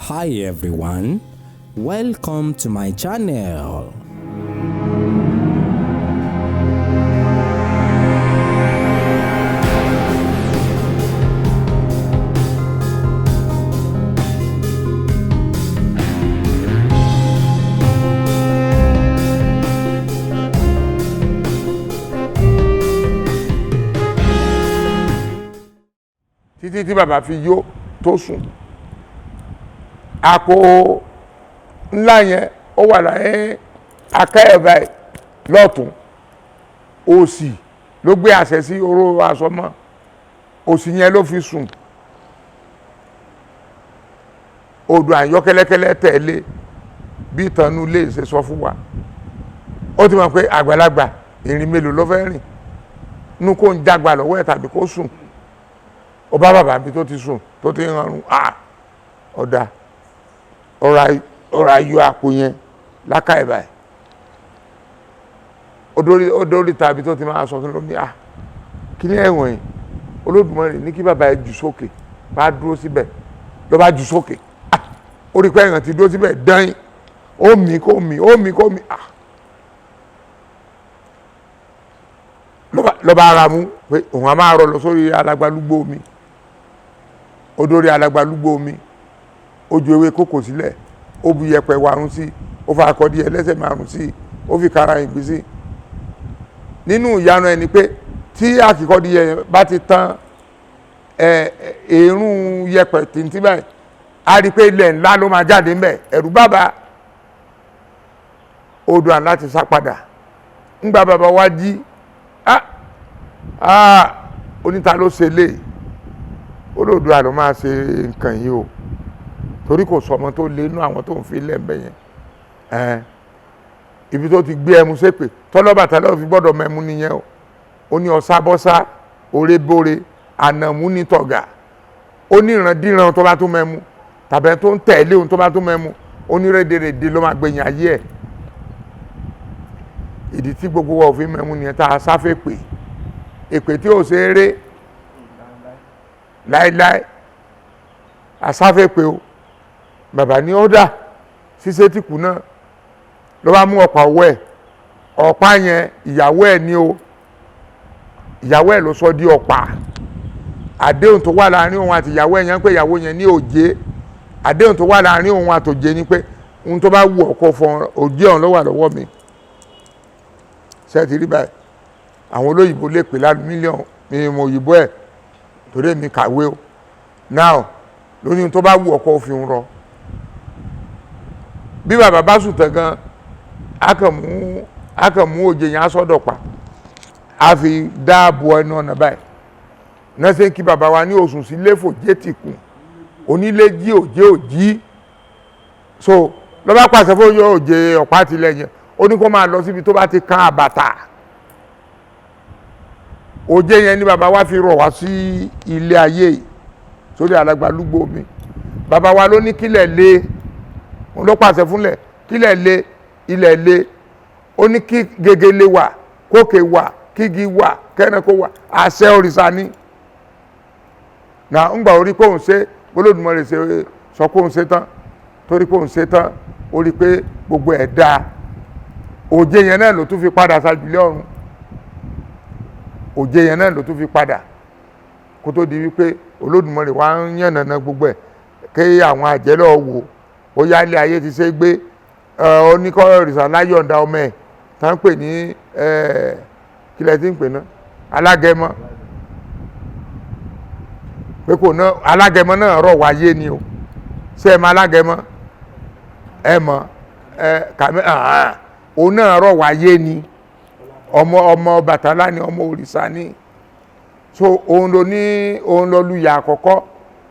Hi everyone, welcome to my channel. Títí tí bàbá fi yó tó sùn, àpò ńlá yẹn ó wà láyé akẹ́yẹ̀bá ẹ̀ lọ́tún, òsì ló gbé àṣẹ sí oró aṣọ mọ́, òsì yẹn ló fi sùn. Odò àyọ́kẹ́lẹ́kẹ́lẹ́ tẹ̀lé bí ìtànú lè ṣe sọ fún wa. Ó ti mọ̀ pé àgbàlagbà ìrìn mélòó ló fẹ́ rìn nú kó ń jágba lọ́wọ́ ẹ̀ tàbí kó sùn. Ó bá bàbá mi tó ti sùn tó ti ń rọrùn, ọ̀dà ọ̀rọ̀ ayọ̀ àpò yẹn lákàá báyìí. Ó dórí tàbí tó ti máa sọ fún lóní, kí ni ẹ̀wọ̀n yìí? Olódùmarè ní kí bàbá ẹ jù sókè, bá dúró síbẹ̀, ló bá jù sókè. Ó rí pé ẹ̀yàn ti dúró síbẹ̀ dán, ó mì kó mì, ó mì kó mì. Ló bá ara mú pé òun á máa rọ lọ sórí alágbálúgbó omi. Ó dórí alágbálúgbó omi, ó ju ewé kókò sílẹ̀, ó bu yẹ̀pẹ̀ warun sí, ó fa akọ́dí ẹlẹ́sẹ̀ márùn sí, ó fi kara ìgbín sí. Nínú ìyanu ẹni pé tí àkìkọ́dí yẹn bá ti tán èrún yẹ̀pẹ̀ tìǹtì báyìí, a rí i pé ilẹ̀ ńlá ló máa jáde ńbẹ̀. Ẹ̀rù bàbá odò àná ti sá padà. Ńgbà bàbá wa jí, oníta ló ṣe lé, olóòdù àlọ́ máa ṣe nǹkan yìí o, torí kò sọmọ tó lé inú àwọn tó ń fi lẹ́ẹ̀mbẹ́ yẹn. Ibi tó ti gbé ẹmu sépè tọ́lọ́bàtà lọ́ọ́ fi gbọ́dọ̀ mẹ́mu nìyẹn o. Ó ní ọ̀sá bọ́sá orébóre ànàmú ní tọ̀gà. Ó ní ìrandíran tó bá tún mẹ́mu tàbí tó ń tẹ̀lé ohun tó bá tún mẹ́mu, ó ní rédèrèdè ló máa gbẹ̀yìn ayé ẹ̀. Ìdí tí gbogbo wa ò fi mẹ́mu nìyẹn, tá a sáfẹ́ pè èpè tí ò ṣe é ré láéláé, asáfẹ́ pé o. Bàbá ní ó dà ṣíṣe tí kù náà ló bá mú ọ̀pá ọwọ́ ẹ̀, ọ̀pá yẹn ìyàwó ẹ̀ ní o, ìyàwó ẹ̀ ló sọ di ọ̀pá. Àdéhùn tó wà láàrin òun àti ìyàwó ẹ̀ yẹn pé ìyàwó yẹn ní òjé. Àdéhùn tó wà láàrin òun àtòjé ni pé ohun tó bá wù ọkọ fún òjé ọ̀hún ló wà lọ́wọ́ mi. Ṣé ti rí báyìí? Àwọn olóyìnbó lè pè lálù mílíọ̀nù mi mọ òyìnbó ẹ̀ torí èmi kàwé o. Now lóní tó bá wù ọkọ òfin rọ. Bí bàbá bá sùn tán gan, a kàn mú òjé yẹn aṣọ́dọ̀ pa, a fi dáàbò ẹnu ọ̀nà báyìí. Nọ́ọ̀sì kí bàbá wa ní oṣù sí léfò jẹ́ tìkùn onílé jí òjé òjí. So ló bá pàṣẹ fún òjé ọ̀pá tilẹ̀ yẹn, ó ní kó máa lọ síbi tó bá ti kan àbàtà. Òjé yẹn ni bàbá wa fi rọ̀ wá sí ilé ayé yìí sórí alágbálúgbó mi. Bàbá wa ló ní kílẹ̀ lé, òun ló pàṣẹ fúnlẹ̀ kílẹ̀ lé, ilẹ̀ lé. Ó ní kí gegele wà, kókè wà, kígi wà, kẹ́nàkó wà, àṣẹ òrìṣà ni. Nà ń gbà orí pé òun ṣe, Olódùmarè ṣe sọ pé òun ṣe tán, torí pé òun ṣe tán, ó rí pé gbogbo ẹ̀ dáa. Òjé yẹn náà ló tún fi padà ṣáájú ọ̀run. Òjé yẹn náà ló tún fi padà kó tó di wípé Olódùmarè wá ń yànnàná gbogbo ẹ̀ kí àwọn àjẹ́ lọ́ọ́ wò ó yá ilé ayé ti ṣe gbé. Oníkọ́ òrìṣà láyọ̀ǹda ọmọ ẹ̀ tá ń pè ní kílẹ̀ tí ń pè náà, alágẹmọ. Pé kò ná alágẹmọ náà rọ̀ wáyé ni o. Ṣé ẹ mọ alágẹmọ? Ẹ mọ ẹ kàmí òun náà rọ̀ wáyé ni. Ọmọ ọmọ Ọbàtálá ni, ọmọ òrìṣà ni. So òun ló ní, òun ló lu ìyá àkọ́kọ́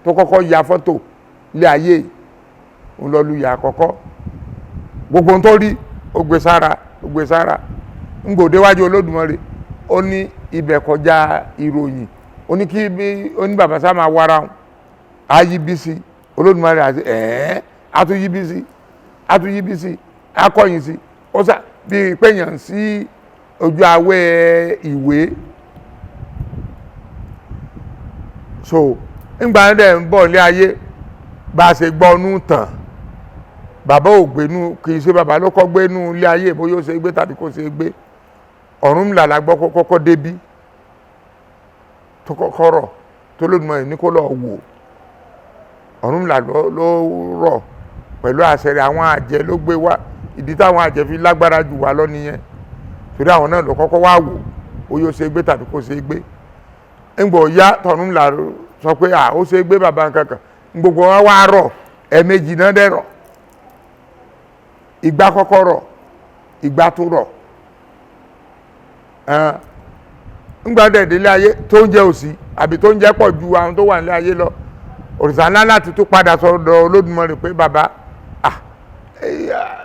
tó kọ́kọ́ ya fọ́tò ilé ayé. Òun ló lu ìyá àkọ́kọ́. Gbogbo ohun tó rí ó gbé sára, ó gbé sára. Ń gbòdéwájú Olódùmarè, ó ní ibẹ̀ kọjá ìròyìn. Ó ní kí bí ó ní bàbá sá máa wára hùn, á yí bí sí Olódùmarè àti á tún yí bí sí, á tún yí bí sí, á kọ̀yìn sí. Ó sá bí péyàn sí ojú awẹ́ ìwé. So ńgbà dẹ̀ ń bọ̀ ilé ayé, Bá a ṣe gbọ́ nú tàn, bàbá ò gbénú, kì í ṣe bàbá ló kọ́ gbénú ilé ayé, bóyá ó ṣe gbé tàbí kò ṣe gbé. Ọ̀rúnmìlà la gbọ́ kọ́kọ́ débí, tó kọ́kọ́ rọ̀, tó Olódùmarè ní kó lọ wò. Ọ̀rúnmìlà ló rọ̀ pẹ̀lú àṣẹ rẹ̀. Àwọn àjẹ́ ló gbé wá. Ìdí táwọn àjẹ́ fi lágbára jù wá lọ nìyẹn, torí àwọn náà ló kọ́kọ́ wá wò bóyá ó ṣe gbé tàbí kò ṣe gbé. Ńgbọ̀ ya tọ̀rúnmìlà sọ pé à ó ṣe gbé bàbá nǹkan kan, gbogbo wọn wá rọ̀. Ẹ̀ẹ̀mejì náà dẹ̀ rọ̀. Ìgbà kọ́kọ́ rọ̀, ìgbà tó rọ̀, ńgbà dẹ̀ délé ayé tó ń jẹ òsì àbí tó ń jẹ pọ̀ ju àwọn tó wà nílé ayé lọ, òrìṣà ńlá láti tún padà sọ́dọ̀ Olódùmarè pé bàbá,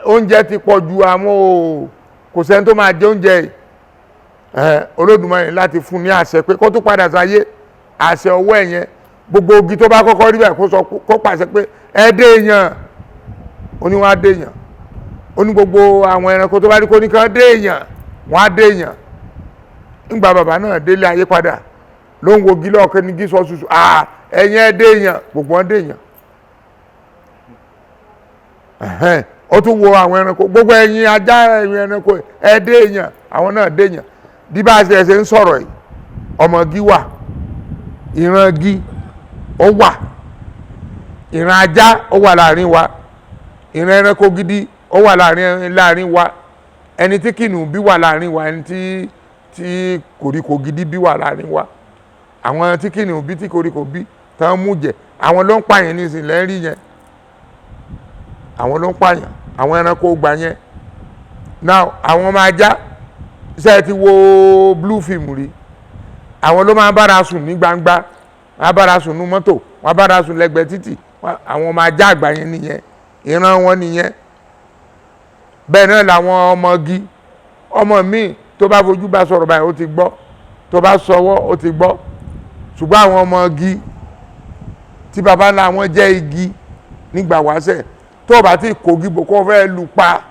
oúnjẹ ti pọ̀ ju àwọn o, kò sẹ́ni tó máa jẹ oúnjẹ yìí. Olódùmarè láti fún ní àṣẹ pé kó tún padà sáyé. Àṣẹ ọwọ́ ẹ̀ yẹn, gbogbo igi tó bá kọ́kọ́ rí bẹ́ẹ̀, kó sọ, kó pàṣẹ pé ẹ dé èèyàn, ó ní wọ́n á dé èèyàn. Ó ní gbogbo àwọn ẹranko tó bá rí, kó ní kán dé èèyàn, wọ́n á dé èèyàn. Ńgbà bàbá náà délé ayé padà, ló ń wo igi lọ́ọ̀kẹ́ ní gí sọ ṣùṣù, ẹ̀yìn ẹ dé èèyàn, gbogbo wọn dé èèyàn. Ó tún wo àwọn ẹranko, gbogbo ẹ̀yin ajá, ẹ̀yin ẹranko, ẹ dé èèyàn, àwọn náà dé èèyàn. Bí bá a ṣe ń sọ̀rọ̀ yìí, ọmọ igi wà, ìran igi ó wà, ìran ajá ó wà láàrin wa, ìran ẹranko gidi ó wà láàrin wa, ẹni tí kìnìún bí wà láàrin wa, ẹni tí koríko gidi bí wà láàrin wa. Àwọn tí kìnìún bí, tí koríko bí, tán mú jẹ, àwọn ló ń pààyàn nísìnyí lẹ́rìí yẹn. Àwọn ló ń pààyàn, àwọn ẹranko gbà yẹn. Now, àwọn ọmọ ajá, ṣe é ti wo blue film rí? Àwọn ló máa ń bára sùn ní gbangba, wọ́n á bára sùn ní mọ́tò, wọ́n á bára sùn lẹ́gbẹ̀ẹ́ títì. Àwọn ọmọ ajá àgbà yẹn nìyẹn, ìran wọn nìyẹn. Bẹ́ẹ̀ náà làwọn ọmọgi, ọmọ míì tó bá fojú bá sọ̀rọ̀ báyìí, ó ti gbọ́, tó bá sọwọ́, ó ti gbọ́. Ṣùgbọ́n àwọn ọmọgi tí baba ńlá wọn jẹ́ igi nígbà wáṣẹ̀, tó bá ti kògì bò kó fẹ́ lù pa,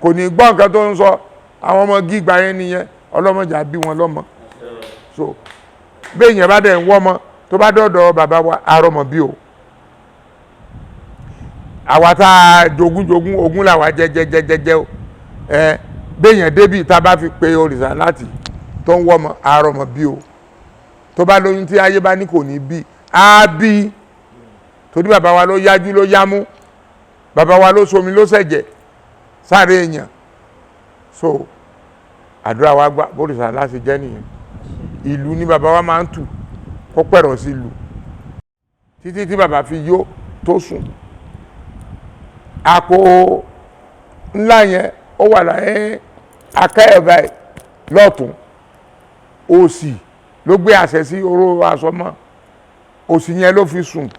kò ní gbọ́ nǹkan tó ń sọ. Àwọn ọmọgi ìgbà yẹn nìyẹn. Ọlọ́mọdé àbí wọn lọ́mọ. So bẹ́ẹ̀ yẹn bá dẹ̀ ń wọ́mọ, tó bá dọ̀dọ̀ bàbá wa, àrọ̀mọ̀ bí o. Àwa tá a jogún jogún ogún làwa jẹ jẹ jẹ jẹ jẹ o. Bẹ́ẹ̀ yẹn débi tá a bá fi pe òrìṣà láti tó ń wọ́mọ, àrọ̀mọ̀ bí o. Tó bá lóyún, tí ayé bá ní kò ní bí, á bí, torí bàbá wa ló yájú, ló yámú, bàbá wa ló somi, ló sẹ̀jẹ̀ sáré èèyàn. So àdúrà wa gbà, bórìṣà láti jẹ́ nìyẹn. Ìlú ni bàbá wa máa ń tù kó pẹ̀rọ̀ sí ìlú títí tí bàbá fi yó tó sùn. Àpò ńlá yẹn, ó wà láyé akẹ́ ẹ̀ báyìí lọ́tún, òsì ló gbé àṣẹ sí oró aṣọ mọ́, òsì yẹn ló fi sùn.